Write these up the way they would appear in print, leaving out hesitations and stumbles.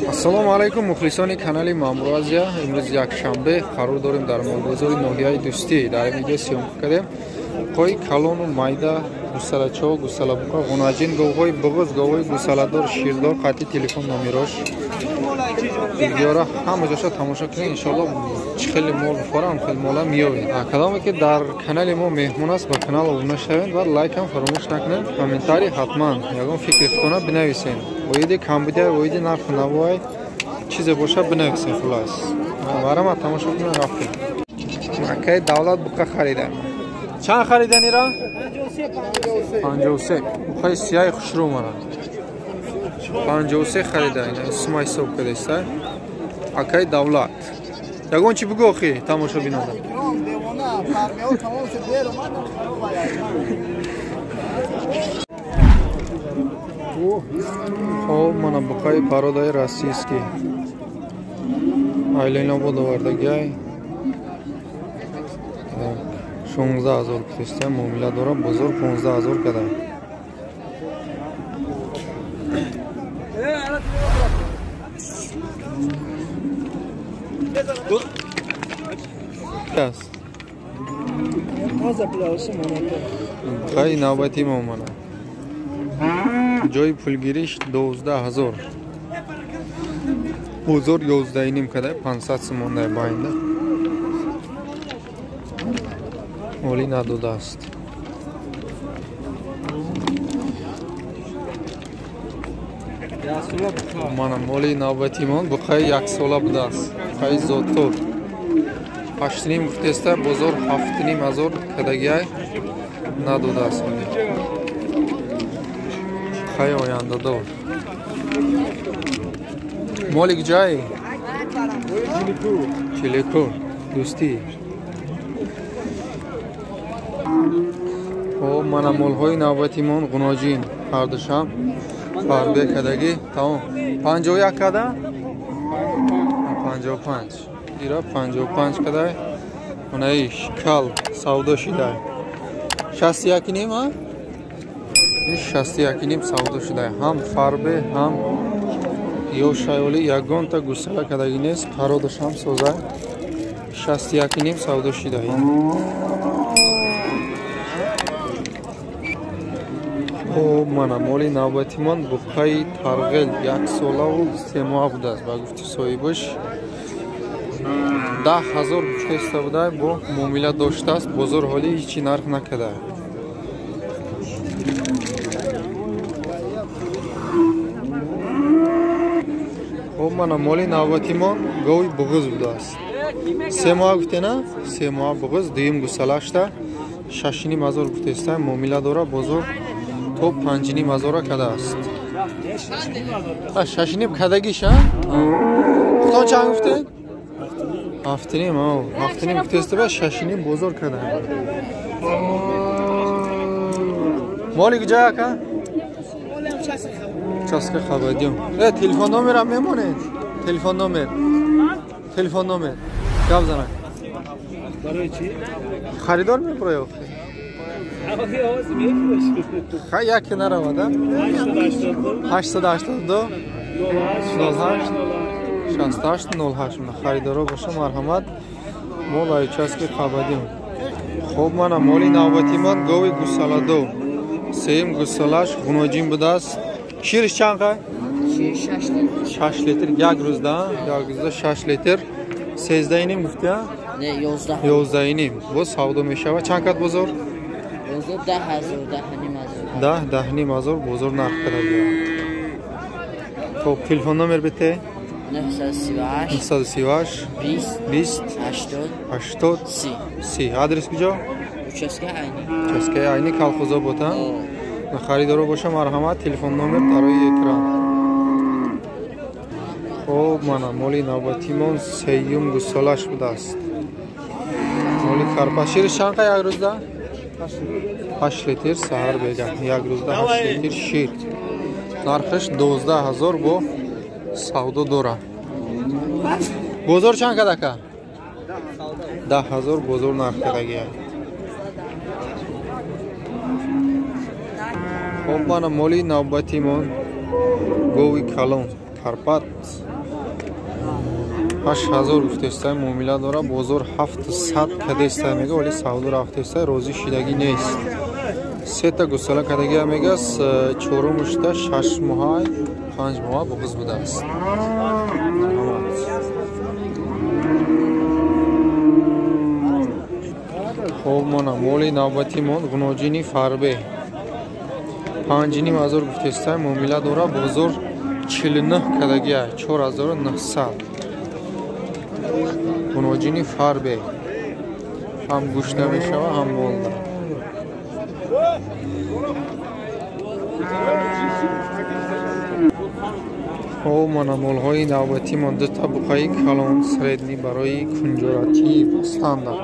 Ассалому алайкум мухлисони канали Мамур Азия. Имрӯз якшанбе қарор дорем дар молбозори ноҳияи Дӯстӣ. Дар ин видео съёмка кардем қои калону майда, гусалачо, гусалабуқа, ғунаҷин, говҳои буғуз, говҳои гусаладор, ширдор, қатъи телефон номерош. Видеора ҳама ҷоша тамошо кунед, иншоалло чӣ хеле мол бихорам, хеле мола меёбед. Кадоме ки дар канали мо меҳмон аст, ба канал обуна шавед ва лайкам фаромӯш накунед, комментарий ҳатман ягон фикри худтона бинависед. Оиди камбудия, оиди нарху навои чизе боша бинависед. Хулас барама тамошо кунед, рафтем. Акаи Давлат буқа харида. Чанд хариданира? 53. Буқаи сияи хушрӯ мара. 53 харида, ина сума ҳисоб кардеста. Акаи Давлат. Ягон чи бугӯ охи тамошобинонда? Хоб, мана буқаи пародаи российский. Айленобод овардагиай. 16 ҳазор кристиан муомила дора, бозор 15 ҳазор када. Буқаи навбати мо мана. Ҷои пулгириш 12 ҳазор. Бозор 11.5 када, 500 сомондай байнда. Олӣ надодааст. Мана моли навбатимон буқаи яксола будааст. Буқаи зоттор. 8.5 гуфтеста, бозор 7.5 ҳазор кадагиай надодааст. Буқаи ояндадор. Моли куҷае? Чилекур. Дӯстӣ. Хоб, мана молҳои навбатимон ғуноҷин ҳардушам фарбе кадагӣ. Тамом. 51 када? 55. Ира 55 кадай. Онаиш кал савдо шидай. 61.5, а? Иш 61.5 савдо шидай. Ҳам фарбе, ҳам ёшайоли ягонта гусала кадагӣ нест. Пародаш ҳам созай. 61.5 савдо шидай. Хоб, мана моли навбатимон буқаи тарғел яксолаву 3 моҳа будааст. Ба гуфти соҳибаш 10 ҳазор гуфтаиста буда, бо муомила доштааст. Бозор ҳоли ҳечи нарх накарда. Хоб, мана моли навбатимон гови буғуз будааст. 3 моҳа гуфтена? 3 моҳа буғуз, дуюм гусалашта 6.5 ҳазор гуфтаиста, муомила дора, бозор то 5.5 ҳазора кадааст. 6.5 кадагиш, а? Худтон чанд гуфтед? 7.5, 7.5 гуфтеста, ба 6.5 бозор када. Моли куҷая ака? Участка Хабадиён. Телефон номерам мемонед? Телефон номер. Телефон номер. Гап занак. Барои чӣ? Харидор мебурояд охи? Хай яке наравад, а? 882 08 68 08. Харидоро боша, марҳамат. Мол ай участки Хабадиён. Хоб, мана моли навбатимон гови гусаладо. Сеюм гусалаш ғуноҷин будааст. Шириш чанд қай? 6 литр. Як рӯзда, як рӯзда 6 литр. 13.5 гуфти, а? Не, 11. 11.5. Боз савдо мешавад. Чанд кат бозор? Бозор 10 ҳазор, 10.5 ҳазор. 10, 10.5 ҳазор бозор нарх када. Хоб, телефон номер бите? 938 938 20 20 80 80 30. 30. Адрес куҷо? Участка Айни. Участка Айни, колхозобод, а? Харидоро боша, марҳамат, телефон номер дар рӯи экран. Хоб, мана моли навбатимон сеюм гусолаш будааст. Моли карпа. Шириш чанд қай як рӯзда? 8 литр саҳар бега. Як рӯзда 8 литр шир. Нархаш 12 ҳазор бо савдо дора. Бозор чанд кад ака? 10 ҳазор бозор нарх кадагия. Хоб, мана моли навбатимон гови калон. Карпат 8000 гуфтестай, муомила дора, бозор 700 кадестай мега, вале савдо рафтестай, розӣ шидагӣ нест. Сета гусала кадагия мега, чорумушта 6 моҳа, 5 моҳа буғз будааст. Хоб мона моли навбатимон ғуноҷини фарбе 5500 гуфтестай, муомила дора, бозор 49 кадагия, 4900. Ғуноҷини фарбе ҳам гӯшта мешава, ҳам молда. Хоб мона молҳои навбатимон дута буқаи калон средний барои кунҷоратӣ стандарт.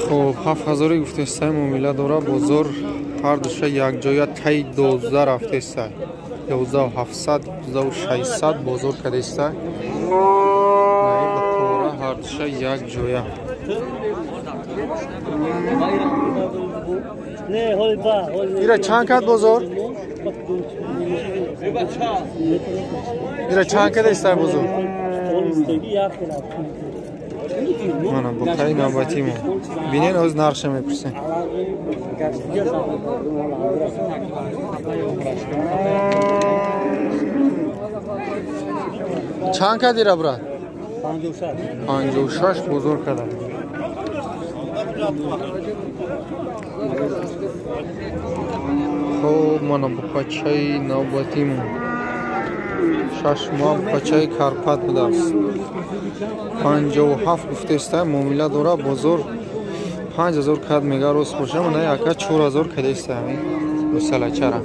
Хоб 7000 гуфтестай, муомила дора, бозор ҳар душа якҷоя таи 12 рафтестай, 11700, 11600 бозор кадестай. Бақора ҳар душа якҷоя. Ира чанд кад бозор? Ира чанд кадестай бозор? Мана буқаи навбатимон. Бинен, оз нархша мепурсем. Чанд кад ира, брат? 56 бозор када. Хоб мана буқачаи навбатимон 6 моҳ буқачаи Карпат будааст. 57 гуфтестай, муомила дора, бозор 5000 кад мега, рост боша, мана яка 4000 кадестай ҳамин гусалачара.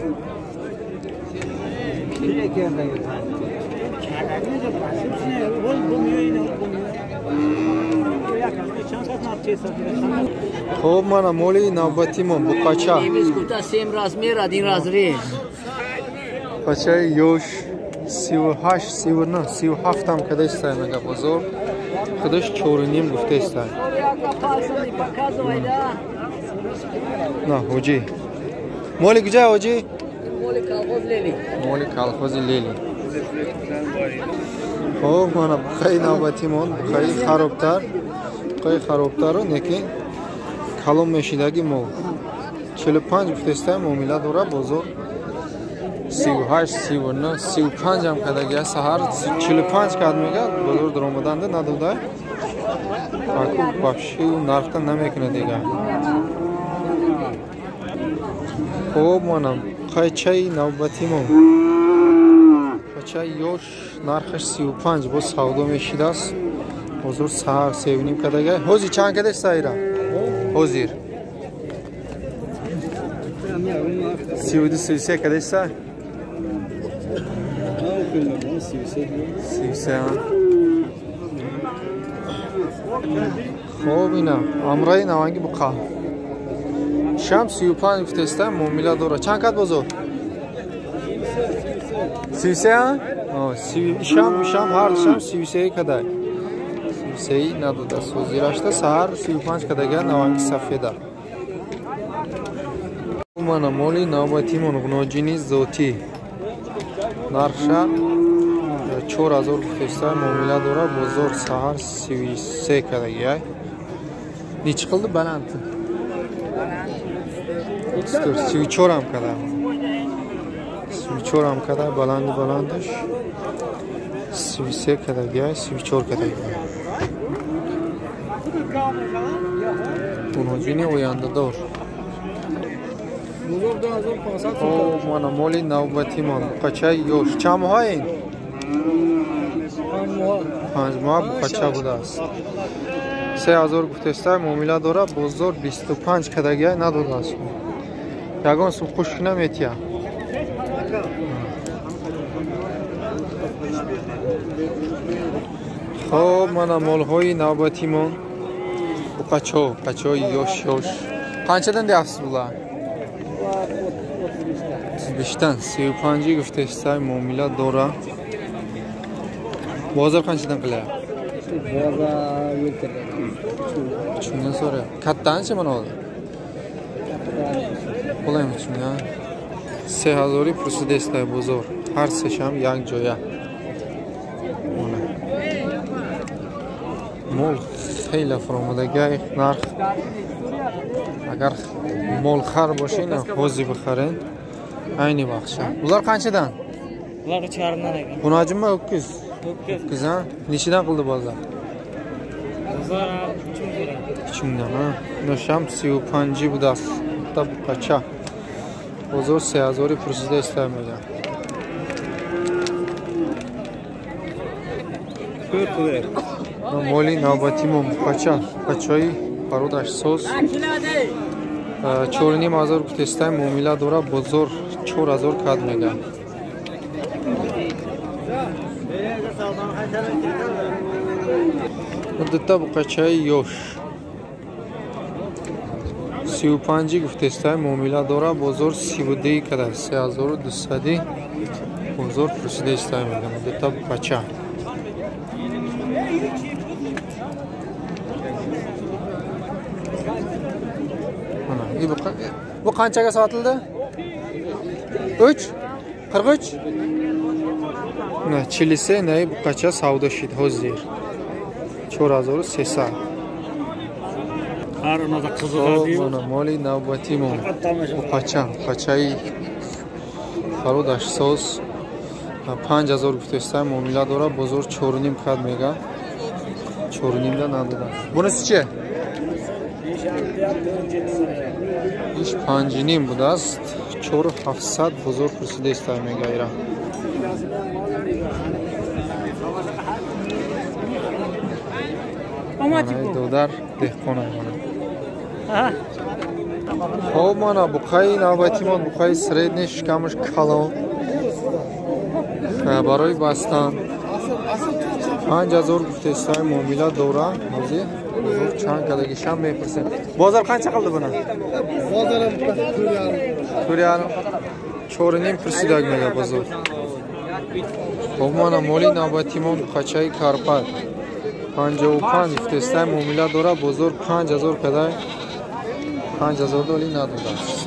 Хоб мана моли навбатимон буқача. Буқачаи ёш 38, 39, 37 ҳам кадестай мега бозор. Худаш 4.5 гуфтестай. На, ҳоҷӣ. Моли куҷа, ҳоҷӣ? Моли колхоз Лели. Моли колхози Лели. Хоб мана буқаи навбатимон, буқаи харобтар, буқаи харобтару неки калон мешидаги мол. 45 гуфтестай, муомила дора, бозор 38, 39, 35 ҳам кадаги аст. Саҳар 45 кад мега, бозор даромаданда надода. Аку вообще нархта намекунад дига. Хоб мана қайчаи навбатимон. Қайчаи ёш нархаш 35 боз савдо мешидааст. Бозор саҳар 3.5 кадаги. Ҳозир чанд кадест сайра? Ҳозир 32, 33 кадеста? 33. Хоб ина амраи наванги буқа. Шам 35 гуфтеста, муомила дора. Чанд кад бозор? 33? Шам ҳар шам 33 кадай. 33 надода созирашта саҳар 35 кадага наванги сафеда. Мана моли навбатимон ғуноҷини зотӣ. Нархша 4000 гуфтеста, муомила дора, бозор саҳар 33 кадагия. Нечи қилди баланд? 34 ҳам када. 34 ҳам када, баланди баландаш 33 кадагия, 34 кадагия. Ғуноҷини ояндадор. Хоб мана моли навбатимон буқачаи ёш. Чанд моҳа ин? 5 моҳа буқача будааст. 3000 гуфтестай, муомила дора, бозор 25 кадагия надодааст. Ягон сум хушк наметия. Хоб мана молҳои навбатимон буқачо, буқачои ёш ёш. Қанчадан деяфсиз була? 35, 35 гуфтестай, муомила дора. Бозор қанчадан qilyapti? 3 mingdan so'rayapti. Kattanichi mana hozir? Qo'laymi 3 mingdan? 3000 pursidesday bozor. Ҳар сешам як ҷоя. Мол хеле фаромадагай нарх. Агар молхар бошин, ҳозир бихарен. Айни вақтша. Ular qanchadan? Ular 3,5dan ekan. Xunajonmi 300? 300 ha? Nechidan qildi bozor? Bozor 3 ming. 3 mingdan ha. Nosham 35 будааст. Bitta buqacha. Bozor 3000 pursiда istamagan. Моли навбатимо буқача, буқачаи пародаш соз. 4,5 ҳазор гуфтестай, муомила дора, бозор 4 ҳазор кад мега. Дута буқачаи ёш. 35 гуфтестай, муомила дора, бозор 32 када, 3200 бозор пурсидаистай мега. Дута буқача. Bu qanchaga sotildi? 3 43. На 43 най buqacha savdo shid hozir. 4300. Har unaqa qiziqadi. Mana moli navbatimo. Buqacha, buqachai farodash soz 5000 гуфтестай, муомила дора, бозор 4,5 кад мега. 4,5 да надода. Bunisi-chi? Иш 5,5 будааст, 4700 бозор пурсидаистай мега ира. Додар деҳқона. Хоб, мана буқаи навбатимон, буқаи средний, шикамаш калон барои бастан 5000 гуфтестай, муомила дора. Ҳозир бозор чанд кадагишам мепурсем. Бозор qancha qildi buni? 4,5. 4,5 pursidak mega bozor. Хоб, мана моли навбатимон, буқачаи карпат 55 гуфтестай, муомила дора, бозор 5000 кадай, 5000 доли надодааст.